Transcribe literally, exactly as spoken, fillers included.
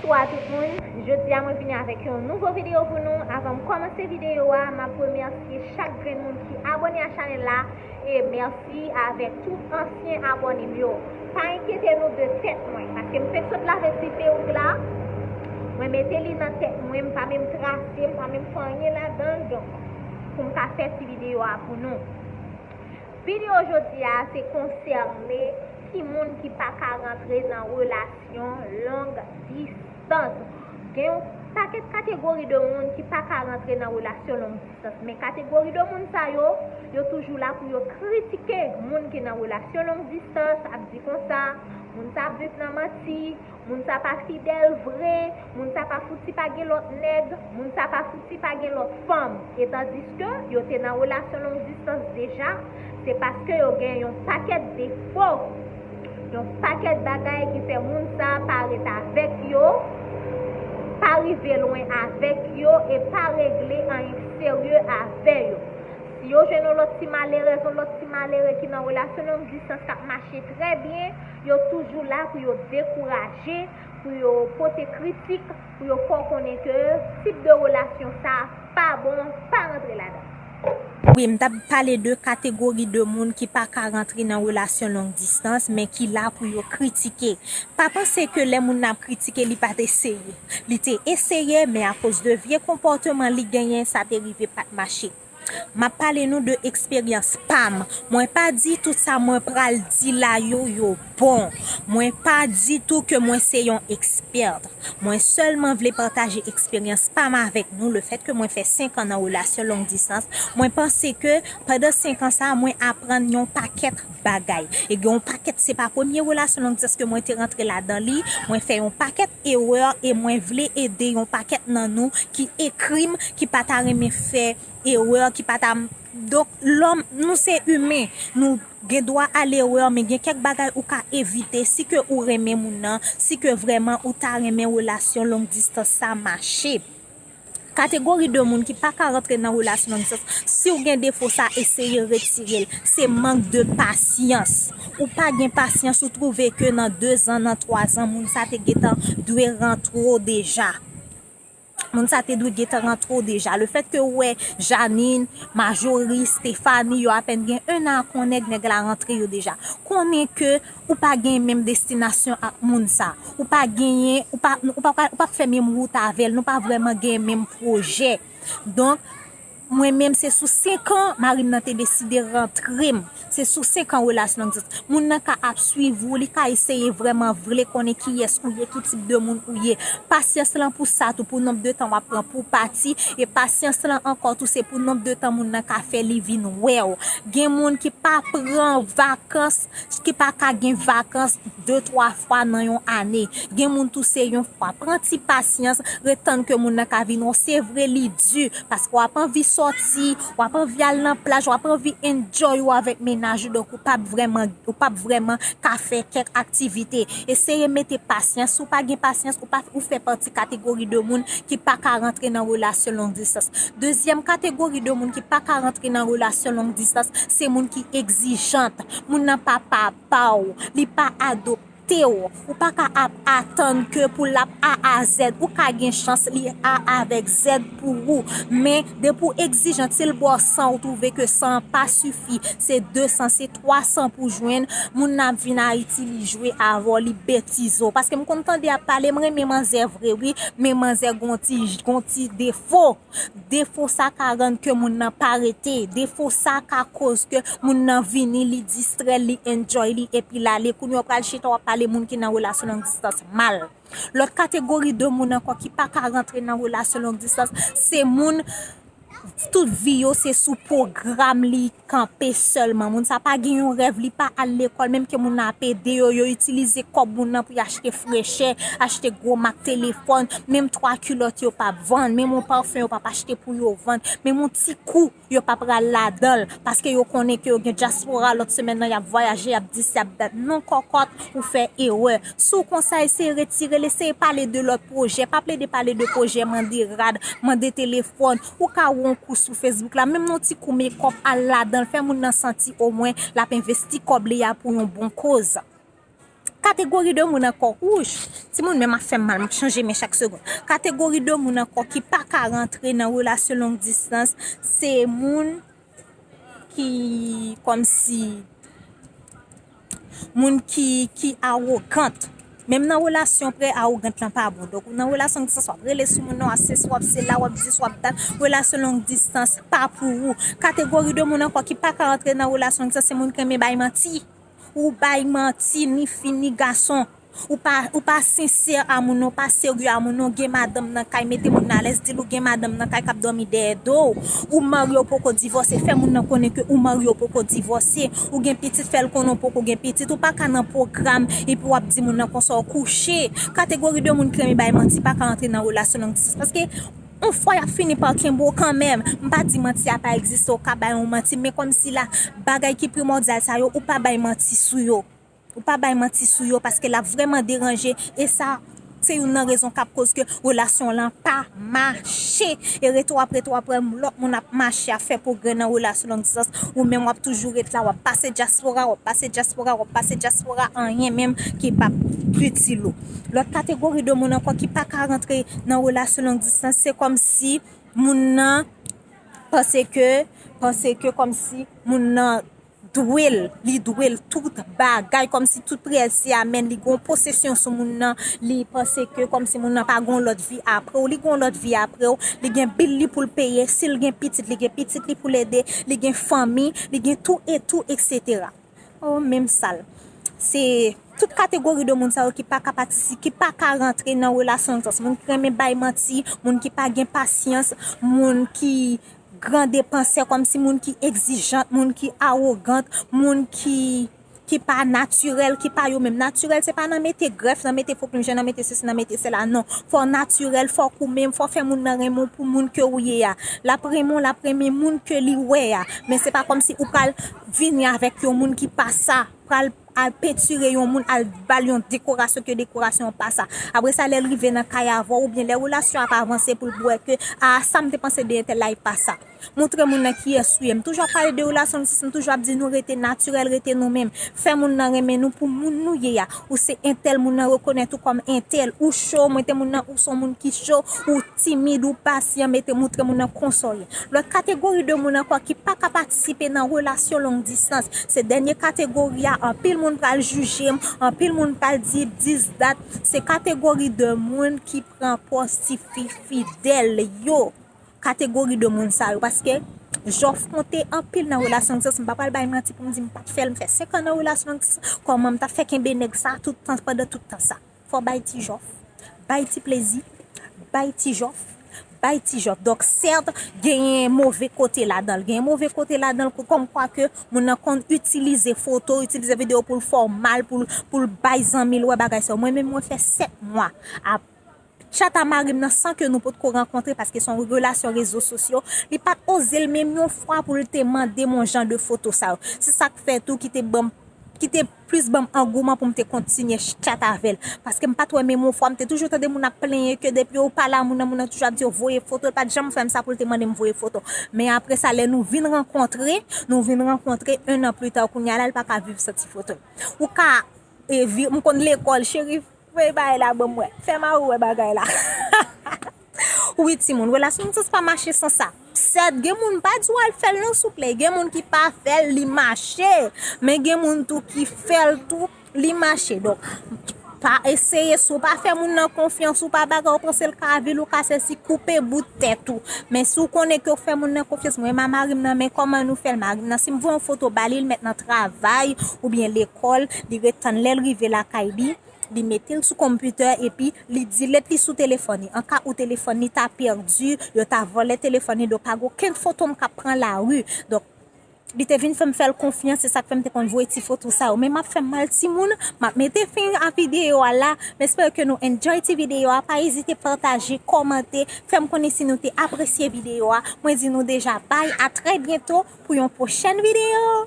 Bonjou a tout moun, jodi a mwen vini avèk yon nouvo videyo pou nou. Avan m kòmanse videyo a, m ap remèsye chak grenn moun ki abòne a chanèl la, e mèsi avèk tout ansyen abòne m yo. Pa enkyete nou de tèt mwen, paske m fenk sot lave ti pewouk la, mwen mete li nan tèt mwen, m pa menm trase, m pa menm fè anyen ladan l, donk pou m ka fè ti videyo a pou nou. Videyo jodi a se konsène ki moun ki pa ka rantre nan relasyon long distans. Gen yon pakèt kategori de moun ki pa ka rantre nan relasyon long distans. Men kategori de moun sa yo, yo toujou la pou yo kritike moun ki nan relasyon long distans, ap di konsa, moun sa ap viv nan manti, moun sa pa fidèl vre, moun sa pa fouti pa gen lòt nèg, moun sa pa fouti pa gen lòt fanm. E tandiske yo te nan relasyon long distans deja, se paske yo gen yon pakèt defo, yon pakèt bagay ki fè moun sa pa ret avèk yo, pa rive lwen avèk yo e pa regle anyen serye avè yo. Si yo jwenn yon lòt ti malerèz, yon lòt ti malere ki nan relasyon long distans k ap mache trè byen, yo toujou la pou yo dekouraje, pou yo pote kritik, pou yo fè w konnen ke tip de relasyon sa pa bon, pa rantre ladan. Wi, m t ap pale de kategori de moun ki pa ka rantre nan relasyon long distans, men ki la pou yo kritike. Pa panse ke lè moun nan ap kritike, li pa t eseye. Li te eseye, men akoz de vye konpòteman li genyen, sa te rive pa t mache. M ap pale nou de eksperyans pa m. Mwen pa di tout sa mwen pral di la yo, yo bon. Mwen pa di tou ke mwen se yon ekspèt. Mwen sèlman vle pataje eksperyans pa m avèk nou, lefèt ke mwen fè senk an nan relasyon long distans. Mwen panse ke pandan senk an sa a, mwen aprann yon pakèt bagay. E gen yon pakèt, se pa premye relasyon long distans ke mwen te rantre ladan li. Mwen fè yon pakèt erè e mwen vle ede yon pakèt nan nou ki ekri m, ki pa ta renmen fè erè, ki pa ta. Donk, lòm, nou se imen. Nou gen dwa a lerè, men gen kèk bagay ou ka evite si ke ou renmen moun nan, si ke vrèman ou ta renmen relasyon long distans sa mache. Kategori de moun ki pa ka rantre nan relasyon long distans, si w gen defo sa, eseye retire l. Se mank de pasyans. Ou pa gen pasyans, ou twouve ke nan de zan, nan twa zan, moun sa te gentan dwe rantre w deja. Moun sa te dwe gentan rantre w deja. Lefèt ke w wè Janine, Majorie, Stéphanie, yo apèn gen en an ak yon nèg, nèg la rantre yo deja. Konnen ke ou pa gen menm destinasyon ak moun sa. Ou pa genyen, ou pa, ou pa, ou pa fè menm wout avè l, nou pa vrèman gen menm pwojè. Donk, mwen menm, se sou senk an, mari m nan te deside rantre m. Se sou senk an relasyon long distans. Moun nan ka ap swiv ou, li ka eseye vrèman vle konnen kiyès ou ye, ki tip de moun ou ye. Pasyans lan pou sa tou, pou nonb de tan w ap pran pou w pati, e pasyans lan ankò tou, se pou nonb de tan moun nan ka fè li vin wè w. Gen moun ki pa pran vakans, ki pa ka gen vakans de, twa fwa nan yon ane. Gen moun tou se yon fwa. Pran ti pasyans, ret tann ke moun nan ka vin wè w. Se vre, li di, paske w ap anvi sòti, w ap anvi al nan plaj, w ap anvi enjoy ou avèk mennaj ou, donk ou p ap vrèman, ou p ap vrèman ka fè kèk aktivite. Eseye mete pasyans. Si w pa gen pasyans, ou pa, ou fè pati kategori de moun ki pa ka rantre nan relasyon long distans. Dezyèm kategori de moun ki pa ka rantre nan relasyon long distans, se moun ki egzijant. Moun nan pa papa w, li pa adopte w. Ou pa ka ap atann ke pou l ap A a Z. Ou ka gen chans li A avèk Z pou ou. Men, depi w egzijant, si l ba w san, ou twouve ke san an pa sifi, se de san, se twa san pou jwenn, moun nan ap vin Ayiti, li jwe avè w, li betize w. Paske m konn tande y ap pale, m renmen manzè vre, wi, men manzè gon ti, gon ti defo. Defo sa ka rann ke moun nan pa rete. Defo sa ka koz ke moun nan vini, li distrè l, li enjoy li, epi l ale. Kounye a w pral chita, w ap pale moun ki nan relasyon long distans mal. Lòt kategori de moun ankò ki pa ka rantre nan relasyon long distans, se moun, tout vi yo se sou pwogram li kanpe sèlman. Moun sa pa gen yon rèv, li pa al lekòl, menm ke moun nan ap ede yo, yo itilize kòb moun nan pou y achte frechè, achte gwo mak telefòn, menm twa kilòt yo p ap vann, menm yon pafen yo p ap achte pou yo vann, menm yon ti kou yo pa pral ladan l, paske yo konnen ke yo gen dyaspora, lòt semèn nan y ap vwayaje, y ap di sa, y ap dat. Non, kòkòt, ou fè erè. Si w konsa, eseye retire l, eseye pale de lòt pwojè. Pa plede pale de pwojè mande rad, mande telefòn. Ou ka wè yon kou sou Facebook la, menm yon ti kou mekòp, al ladan l, fè moun nan santi omwen l ap envesti kòb li a pou yon bon koz. Kategori de moun ankò, wouch, timoun, men m ap fè m mal, m ap chanje men chak segonn. Kategori de moun ankò ki pa ka rantre nan relasyon long distans, se moun ki kòmsi, moun ki, ki awogant. Menm nan relasyon prè, awogant lan pa bon. Donk, ou nan relasyon long distans, w ap rele sou moun nan, w ap sesi, w ap sela, w ap dis, w ap dat. Relasyon long distans pa pou ou. Kategori de moun ankò ki pa ka rantre nan relasyon long distans, se moun ki renmen bay manti. Ou bay manti, ni fi, ni gason. Ou pa, ou pa sensè a moun nan, ou pa serye a moun nan, ou gen madanm nan kay, mete moun nan alèz, di l ou gen madanm nan kay k ap dòmi dèyè do w. Ou marye, ou poko divòse, fè moun nan konnen ke ou marye, ou poko divòse. Ou gen pitit, fè l konnen ou poko gen pitit. Ou pa ka nan pwogram, epi w ap di moun nan konsa w kouche. Kategori de moun ki renmen bay manti pa ka rantre nan relasyon long distans. Paske yon fwa y ap fini pa kenbe w kanmenm. M pa di manti a pa egziste, ou ka bay yon manti, men kòmsi la, bagay ki primòdyal sa yo, ou pa bay manti sou yo. Ou pa bay manti sou yo, paske l ap vrèman deranje, e sa, se youn nan rezon k ap koz ke relasyon lan pa mache. E rete w ap, rete w ap wè lòt moun ap mache, ap fè pwogrè nan relasyon long distans, ou menm w ap toujou ret la, w ap pase dyaspora, w ap pase dyaspora, w ap pase dyaspora, anyen menm ki p ap itil ou. Lòt kategori de moun ankò ki pa ka rantre nan relasyon long distans, se kòmsi moun nan panse ke, panse ke kòmsi moun nan dwe l, li dwe l tout bagay, kòmsi tout priyè l se amèn, li gen yon posesyon sou moun nan, li panse ke kòmsi moun nan pa gen yon lòt vi apre w, li gen yon lòt vi apre w, li gen bil li pou l peye, si l gen pitit, li gen pitit li pou l ede, li gen fanmi, li gen tou e tou, etsetera. Oh, menm sal. Se tout kategori de moun sa yo ki pa ka patisi-, ki pa ka rantre nan relasyon long distans. Moun ki renmen bay manti, moun ki pa gen pasyans, moun ki gran depansè, kòmsi moun ki egzijant, moun ki awogant, moun ki, ki pa natirèl, ki pa yo menm. Natirèl, se pa nan mete grèf, nan mete fo klim jen, nan mete sesi, nan mete sela, non. Fò w natirèl, fò w ou menm, fò w fè moun nan renmen w pou moun ke w ye a. L ap renmen w, l ap renmen moun ke li wè a. Men se pa kòmsi ou pral vini avèk yon moun ki pa sa, pral al pentire yon moun, al ba l yon dekorasyon ke dekorasyon an pa sa. Apre sa, lè l rive nan kay avè w, oubyen lè relasyon ap avanse pou l wè ke, a, sa m te panse de entèl la, e pa sa. Montre moun nan kiyès ou ye. M toujou ap pale de relasyon long distans, m toujou ap di nou rete natirèl, rete nou menm. Fè moun nan renmen nou pou moun nou ye a. Ou se entèl, moun nan rekonèt ou kòm entèl. Ou cho, mete moun nan, ou se yon moun ki cho, ou timid, ou pasyan, mete, montre moun nan konsa w ye. Lòt kategori de moun ankò ki pa ka patisipe nan relasyon long distans. Se dènye kategori a, anpil moun pral jije m, anpil moun pral di dis dat. Se kategori de moun ki pran pòz tifi fidèl yo. Kategori de moun sa yo, paske Jòf konte anpil nan relasyon long distans. M pa pral bay manti pou m di m pa t fè l. M fè senk an nan relasyon long distans. Kòman m t ap fè kenbe nèg sa tout tan, pandan tout tan sa? Fò w bay ti jòf, bay ti plezi, bay ti jòf, bay ti jòf. Donk, sèt, genyen move kote ladan l. Genyen move kote ladan l, kòmkwa ke moun nan konn itilize foto, itilize videyo pou l fè w mal, pou l, pou l bay zanmi l wè bagay sa yo. Mwen menm, mwen fè sèt mwa ap tchat a mari m nan san ke nou potko rankontre, paske se yon relasyon rezo sosyo. Li pa t oze l menm yon fwa pou l te mande m yon jan de foto sa yo. Se sa k fè tou ki te ban m, ki te plis ban m angouman pou m te kontinye tchat avè l. Paske m pa t wè menm yon fwa, m te toujou tande moun ap plenyen ke depi yo pale a moun nan, moun nan toujou ap di yo voye foto, l pa t janm fè m sa pou l te mande m voye foto. Men apre sa, lè nou vin rankontre, nou vin rankontre, en an pli ta, kounye a la, l pa ka viv san ti foto l. Ou ka, e, vi-, m konn lekòl, cheri, voye bagay la ban m wè. Fè mari w wè bagay la. Wi, timoun, relasyon long distans pa mache san sa. Sèt, gen moun, pa di w al fè l non, souple. Gen moun ki pa fè l, li mache. Men gen moun tou ki fè l tou, li mache. Donk, pa eseye, si w pa fè moun nan konfyans, ou pa bagay, ou panse l ka vi l, ou ka sesi, koupe bout tèt ou. Men si w konnen ke w fè moun nan konfyans, mwen, ma mari m nan, men kòman nou fè l, mari m nan? Si m voye yon foto ba li, l mèt nan travay oubyen lekòl, li ret tann lè l rive lakay li, li mete l sou konpitè epi li delete li sou telefòn li. Anka ou telefòn li ta pèdi, yo ta vòlè telefòn li, donk pa gen okenn foto m k ap pran lari. Donk, li te vin fè m fè l konfyans, se sa k fè m te konn voye ti foto sa yo. Men m ap fè mal timoun, m ap mete fen a videyo a la. M espere ke nou enjoy ti videyo a. Pa ezite pataje, kòmante, fè m konnen si nou te apresye videyo a. Mwen di nou deja bay, a trè byento pou yon pwochèn videyo.